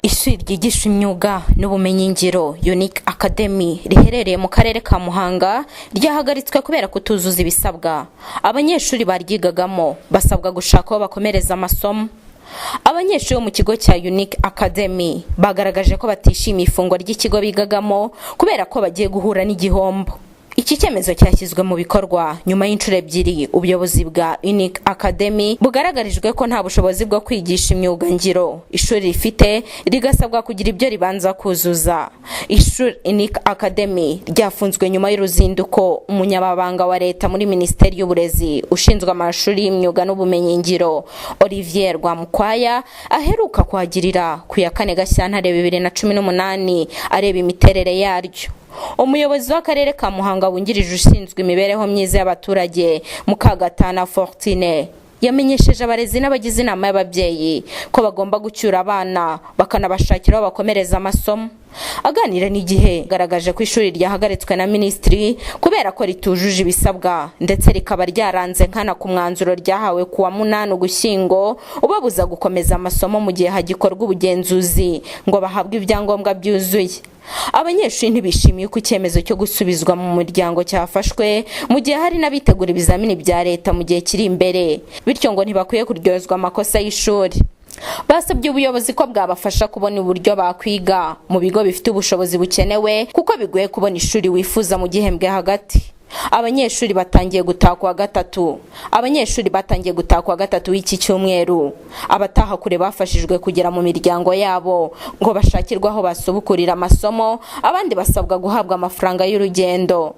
Ishuri ryigisha imyuga n'ubumenyingiro, Unique Academy, riherereye mu karere ka Muhanga ryahagaritswe kubera kutuzuza ibisabwa. Abanyeshuri baryigagamo basabwa gushaka aho bakomereza amasomo. Abanyeshuri bo mu kigo cya Unique Academy bagaragaje ko batishimiye ifungwa ry'ikigo bigagamo kubera ko bagiye guhura n'igihombo. Iki cyemezo cyashyizwe mu bikorwa nyuma y'inshuro ebyiri ubuyobozi bwa Unique Academy bugaragarijwe ko nta bushobozi bwo kwigisha imyuga ngiro ishuri rifite, rigasabwa kugira ibyo ribanza kuzuza. Ishuri Unique Academy ryafunzwe nyuma y'uruzinduko umunyamabanga wa leta muri Minisiteri y'Uburezi ushinzwe amashuri y'imyuga n'ubumenyingiro, Olivier Rwamukwaya, aheruka kuhagirira ku ya 4 Gashyantare 2018 areba imiterere yaryo. Umuyobozi w'akarere ka Muhanga wungirije ushinzwe imibereho myiza y'abaturage, Mukagatana Fortune, yamenyesheje abarezi n'abagize inama y'ababyeyi ko bagomba gucyura abana bakanabashakira aho bakomereza amasomo. Aganira n'Igihe, garagaje ko ishuri ryahagaritswe na minisitiri kubera ko ritujuje ibisabwa, ndetse rikaba ryaranze nkana ku mwanzuro ryahawe ku wa 8 Ugushyingo ubabuza gukomeza amasomo mu gihe hagikorwa ubugenzuzi ngo bahabwe ibyangombwa byuzuye. Abanyeshuri ntibishimiye uko icyemezo cyo gusubizwa mu muryango cyafashwe mu gihe hari n'abitegura ibizamini bya leta mu gihe kiri imbere, bityo ngo ntibakwiye kuryozwa amakosa y'ishuri. Basabye ubuyobozi ko bwabafasha kubona uburyo bakwiga mu bigo bifite ubushobozi bukenewe, kuko bigoye kubona ishuri wifuza mu gihembwe hagati. Abanyeshuri batangiye gutaha kuwa gatatu. Abanyeshuri batangiye gutaha kuwa gatatu w'iki cyumweru. Abataha kure bafashijwe kugera mu miryango yabo ngo bashakirwe aho basubukurira amasomo, abandi basabwa guhabwa amafaranga y'urugendo.